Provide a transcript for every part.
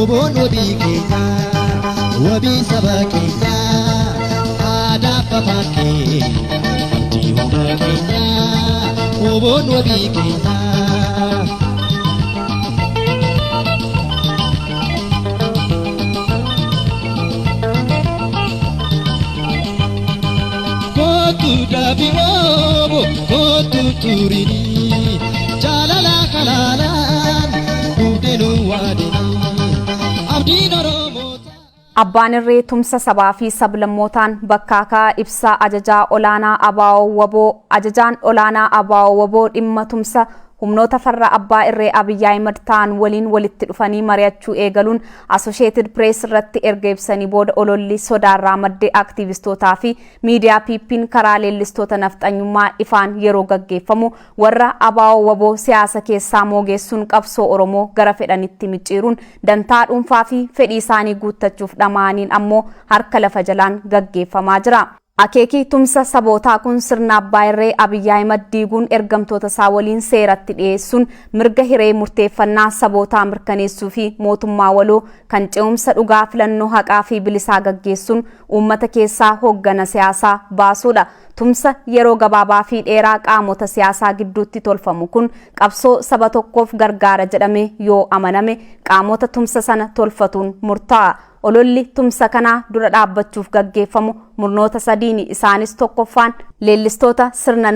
Woboon wabii keenya, wabii saba keenya, aadaa afaan keenya, abdii hunda keenya, woboon wabii keenya. Kootu daabii woobo, kootu turini, jaalala kalaalaan, buudhee waadini, abdiin Oromoota. Abbaan irree tumsa sabaa fi sablammootaan bakkaakaa ibsaa ajajaa olaanaa ABO WBO. Ajajaan olaanaa ABO WBO dhimma tumsa humnoota farra abbaa irree Abiyyi Ahimad ta'an waliin walitti dhufanii mari'achuu eegaluun Associated Press irratti erga ibsanii booda, ololli sodaarraa maddee aktiivistootaa fi miidiyaa PP'n karaa leellistoota nafxanyummaa ifaan yeroo gaggeeffamu, warra ABO WBO siyaasa keessaa moogeessuun qabsoo Oromoo gara fedhanitti micciiruun dantaa dhuunfaa fi fedhii isaanii guuttachuuf dhama'aniin ammoo harka lafa jalaan gaggeeffamaa jira. Akeekii tumsa sabootaa kun sirna abbaa irree Abiyyi Ahimad diiguun ergamtoota isaa waliin seeratti dhiyeessuun mirga hiree murteeffannaa sabootaa mirkaneessuu fi mootummaa waloo kan ce'umsa dhugaa, filannoo haqaa fi bilisaa gaggeessuun uummata keessaa hooggana siyaasaa baasuudha. Tumsa yeroo gabaabaa fi dheeraa qaamota siyaasaa gidduutti tolfamu kun qabsoo saba tokkoof gargaara jedhame yoo amaname qaamota tumsa sana tolfatuun murtaa'a. Ololli tumsa kanaa dura dhaabbachuuf gaggeeffamu murnoota sadiini. Isaanis, tokkoffaan leellistoota sirna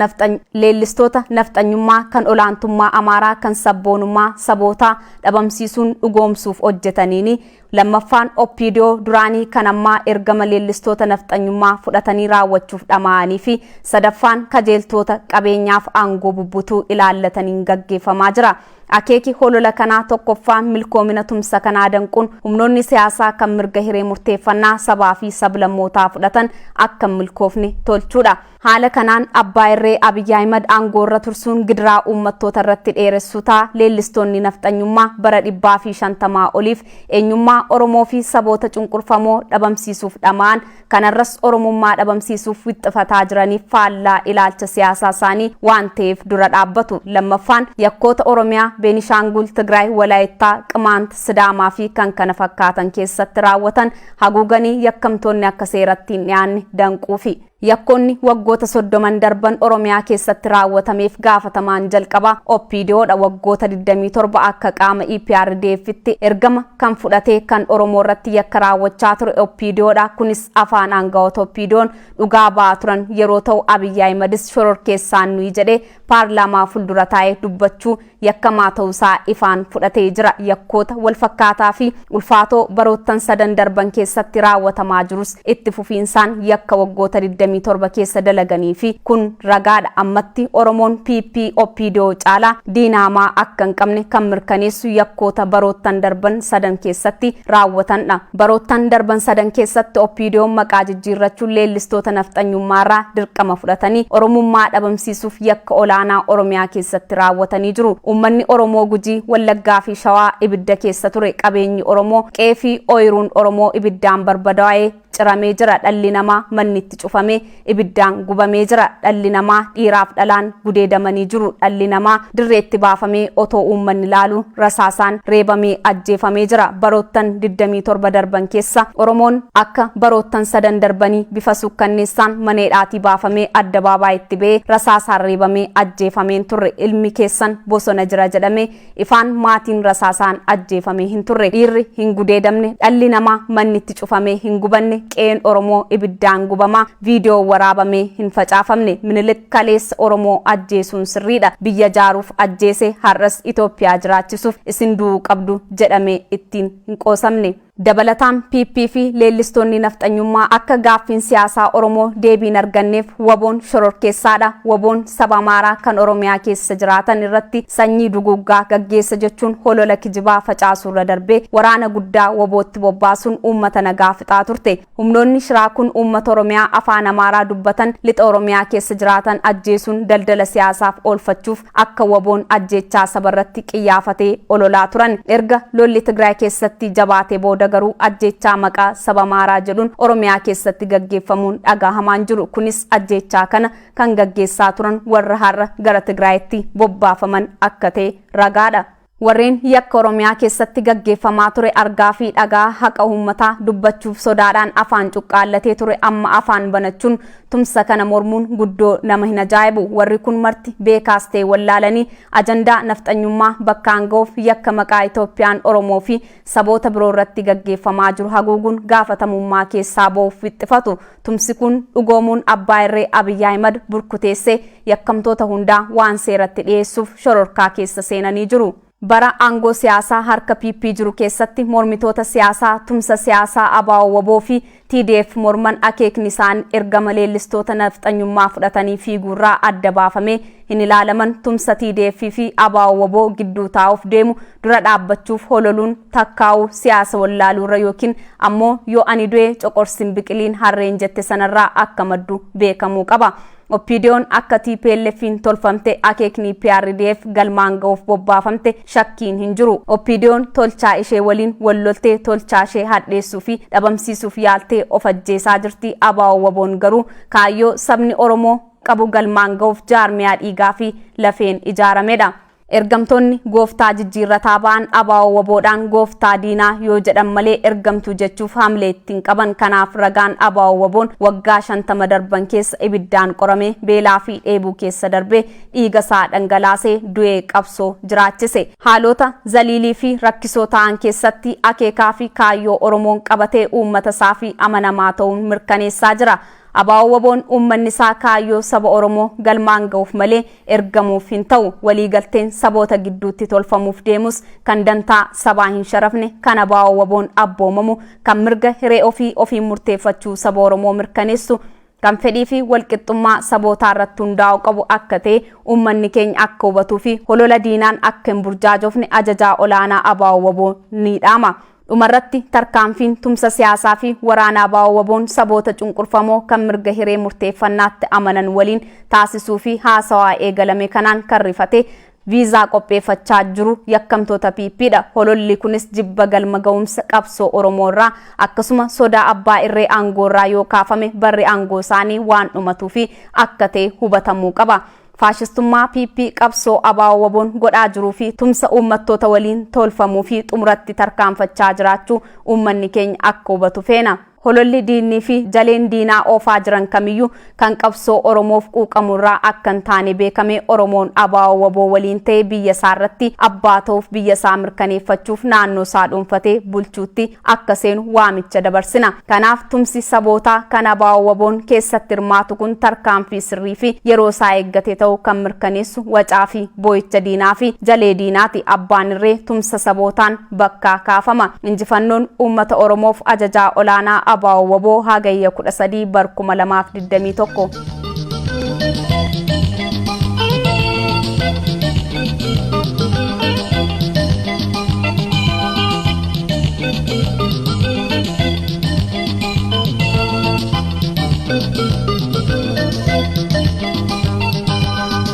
leellistoota nafxanyummaa kan olaantummaa Amaaraa kan sabboonummaa sabootaa dhabamsiisuun dhugoomsuuf hojjetaniini. Lammaffaan OPDO duraanii kan ammaa ergama leellistoota nafxanyummaa fudhatanii raawwachuuf dhama'anii fi sadaffaan kajeeltoota qabeenyaaf aangoo bubbutuu ilaallataniin gaggeeffamaa jira. Akeeki holola kanaa tokkoffaan milkoomina tumsa kanaa danquun humnoonni siyaasaa kan mirga hiree murteeffannaa sabaa fi sablammootaa fudhatan akka hin milkoofne tolchuudha. Haala kanaan abbaa irree Abiyyi Ahimad aangoo irra tursuun gidiraa uummattoota irratti dheeressuu ta'a. Leellistoonni nafxanyummaa bara 150 oliif eenyummaa Oromoo fi saboota cunqurfamoo dhabamsiisuuf dhama'an, kanarras Oromummaa dhabamsiisuuf wixxifataa jiraniif faallaa ilaalcha siyaasaa isaanii waan ta'eef dura dhaabbatu. Lammaffaan yakkoota Oromiyaa, Beenishaangul, Tigraay, Walaayittaa, Qimaant, Sidaamaa fi kan kana fakkaatan keessatti raawwatan haguuganii yakkamtoonni akka seeratti hin dhiyaanne danquufi. Yakkoonni waggoota 30n darban Oromiyaa keessatti raawwatameef gaafatamaan jalqabaa OPDOdha. Waggoota 27 akka qaama EPRDF'tti ergama kan fudhatee kan Oromoo irratti yakka raawwachaa ture OPDOdha. Kunis afaan aangawoota OPDO'n dhugaa ba'aa turan yeroo ta'u, Abiyyi Ahimadis shororkeessaan nuyi jedhee paarlaamaa fuuldura taa'ee dubbachuu yakkamaa ta'uusaa ifaan fudhatee jira. Yakkoota walfakkaataa fi ulfaatoo baroottan sadan darban keessatti raawwatamaa jirus itti fufiinsaan yakka waggoota 27 keessa dalaganii fi kun ragaadha. Ammatti Oromoon PP OPDO caalaa diinaamaa akka hin qabne kan mirkaneessu yakkoota baroottan darban sadan keessatti raawwatanidha. Baroottan darban sadan keessatti OPDO'n maqaa jijjiirrachuun leellistoota nafxanyummaarraa dirqama fudhatanii Oromummaa dhabamsiisuuf yakka olaanaa Oromiyaa keessatti raawwatanii jiru. Uummanni Oromoo Gujii, Wallaggaa fi Shawaa ibidda keessa ture. Qabeenyi Oromoo, qe'ee fi ooyiruun Oromoo ibiddaan barbadaa'ee ciramee jira. Dhalli namaa manni itti cufamee ibiddaan gubamee jira. Dhalli namaa dhiiraaf dhalaan gudeedamanii jiru. Dhalli namaa dirreetti baafamee otoo uummanni laalu rasaasaan reebamee ajjeefamee jira. Baroottan 27 darban keessa Oromoon akka baroottan sadan darbanii bifa sukkanneessaan maneedhaatii baafamee addabaabaayii ba'ee rasaasaan reebamee ajjeefamee hin turre. Ilmi keessan bosona jira jedhamee ifaan maatiin rasaasaan ajjeefamee hin turre. Dhiirri hin gudeedamne, dhalli namaa manni itti cufamee hin gubanne, qe'een Oromoo ibiddaan gubamaa viidiyoo waraabamee hin facaafamne. Minilik kaleessa Oromoo ajjeesuun sirriidha, biyya jaaruuf ajjeese, har'as Itoophiyaa jiraachisuuf isin du'uu qabdu jedhamee ittiin hin qoosamne. Dabalataan PP fi leellistoonni nafxanyummaa akka gaaffiin siyaasaa Oromoo deebiin arganneef WBOn shororkeessaadha, WBOn saba Amaaraa kan Oromiyaa keessa jiraatan irratti sanyii duguuggaa gaggeessa jechuun holola kijibaa facaasuurra darbee waraana guddaa WBOtti bobbaasuun uummata nagaa fixaa turte. Humnoonni shiraa kun uummata Oromiyaa afaan Amaaraa dubbatan lixa Oromiyaa keessa jiraatan ajjeesuun daldala siyaasaaf oolfachuuf akka WBOn ajjeechaa sabarratti qiyyaafatee ololaa turan. Erga lolli Tigraay keessatti jabaatee booda garuu ajjeechaa maqaa saba Amaaraa jedhuun Oromiyaa keessatti gaggeeffamuun dhagahamaan jiru. Kunis ajjeechaa kana kan gaggeessaa turan warra har'a gara Tigraayitti bobbaafaman akka ta'e ragaadha. Warreen yakka Oromiyaa keessatti gaggeeffamaa ture argaa fi dhagaa haqa uummataa dubbachuuf sodaadhaan afaan cuqqaallatee ture amma afaan banachuun tumsa kana mormuun guddoo nama hin ajaa'ibu. Warri kun marti beekaas ta'e wallaalanii ajandaa nafxanyummaa bakkaan ga'uuf yakka maqaa Itoophiyaan Oromoo fi saboota biroo irratti gaggeeffamaa jiru haguuguun gaafatamummaa keessaa ba'uuf wixxifatu. Tumsi kun dhugoomuun abbaa irree Abiyyi Ahimad burkuteessee yakkamtoota hundaa waan seeratti dhiyeessuuf shororkaa keessa seenanii jiru. Bara aangoo siyaasaa harka PP jiru keessatti mormitoota siyaasaa tumsa siyaasaa ABO WBO fi TDF morman akeekni isaan ergama leellistoota nafxanyummaa fudhatanii fiiguurraa adda baafamee hin ilaalaman. Tumsa TDF fi ABO WBO gidduu taa'uuf deemu dura dhaabbachuuf hololuun takkaa'uu siyaasa wallaaluurra yookiin ammoo yoo ani du'e coqorsin biqiliin harreen jette sanarraa akka maddu beekamuu qaba. OPDO'n akka TPLF'n tolfamte akeekni PRDF galmaan ga'uuf bobbaafamte shakkiin hin jiru. OPDO'n tolchaa ishee waliin walloltee tolchaa ishee hadheessuu fi dhabamsiisuuf yaaltee of ajjeesaa jirti. ABO WBO'n garuu kaayyoo sabni Oromoo qabu galmaan ga'uuf jaarmiyaa dhiigaa fi lafeen ijaaramedha. Ergamtoonni gooftaa jijjiirrataa ba'an ABO WBOdhaan gooftaa diinaa yoo jedhan malee ergamtuu jechuuf haamlee ittiin qaban. Kanaaf ragaan ABO WBOn waggaa 50 darban keessa ibiddaan qorame beelaa fi dheebuu keessa darbee dhiiga isaa dhangalaasee du'ee qabsoo jiraachise. Haalota zaliilii fi rakkisoo ta'an keessatti akeekaa fi kaayyoo Oromoon qabatee uummata isaa fi amanamaa ta'uun mirkaneessaa jira. ABO WBOn uummanni isaa kaayyoo saba Oromoo galmaan ga'uuf malee ergamuuf hin ta'u. Waliigalteen saboota gidduutti tolfamuuf deemus kan dantaa sabaa hin sharafne, kan ABO WBOn abboomamu, kan mirga hiree ofii ofiin murteeffachuu saba Oromoo mirkaneessu, kan fedhii fi walqixxummaa sabootaa irratti hundaa'u qabu akka ta'e uummanni keenya akka hubatuu fi holola diinaan akka hin burjaajofne ajajaa olaanaa ABO WBO ni dhaama. Dhumarratti tarkaanfiin tumsa siyaasaa fi waraana ABO WBOn saboota cunqurfamoo kan mirga hiree murteeffannaatti amanan waliin taasisuu fi haasawaa eegalame kanaan kan rifate viizaa qopheeffachaa jiru yakkamtoota PPdha. Hololli kunis jibba galma ga'umsa qabsoo Oromoo irraa akkasuma sodaa abbaa irree aangoo irraa yoo kaafame barri aangoo isaanii waan dhumatuu fi akka ta'e hubatamuu qaba. Faashistummaa PP qabsoo ABO WBOn godhaa jiruu fi tumsa uummattoota waliin tolfamuu fi xumuratti tarkaanfachaa jiraachuu uummanni keenya akka hubatu feena. Hololli diinii fi jaleen diinaa oofaa jiran kamiyyuu kan qabsoo Oromoof quuqamurraa akka hin taane beekame Oromoon ABO WBO waliin ta'e biyya isaa irratti abbaa ta'uuf biyya isaa mirkaneeffachuuf naannoo isaa dhuunfatee bulchuutti akka seenu waamicha dabarsina. Kanaaf tumsi sabootaa kan ABO WBOn keessatti hirmaatu kun tarkaanfii sirrii fi yeroo isaa eeggate ta'uu kan mirkaneessu wacaa fi boo'icha diinaa fi jalee diinaati. Abbaan irree tumsa sabootaan bakkaa kaafama. Injifannoon uummata Oromoof ajajaa olaanaa ABO WBO Hagayya 13 bar 2021.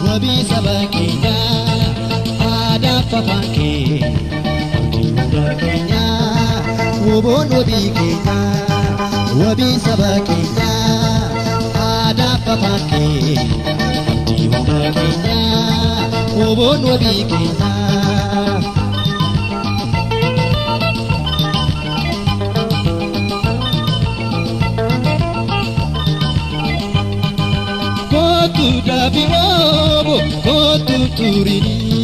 Wabii saba keenyaa, aadaa afaan keenya, hunda keenyaa, WBOn wabii keenyaa. Wabii saba keenyaa, aadaa afaan keenya, hunda keenyaa, WBOn wabii keenyaa. Kootu daafi woobo, kootu turini,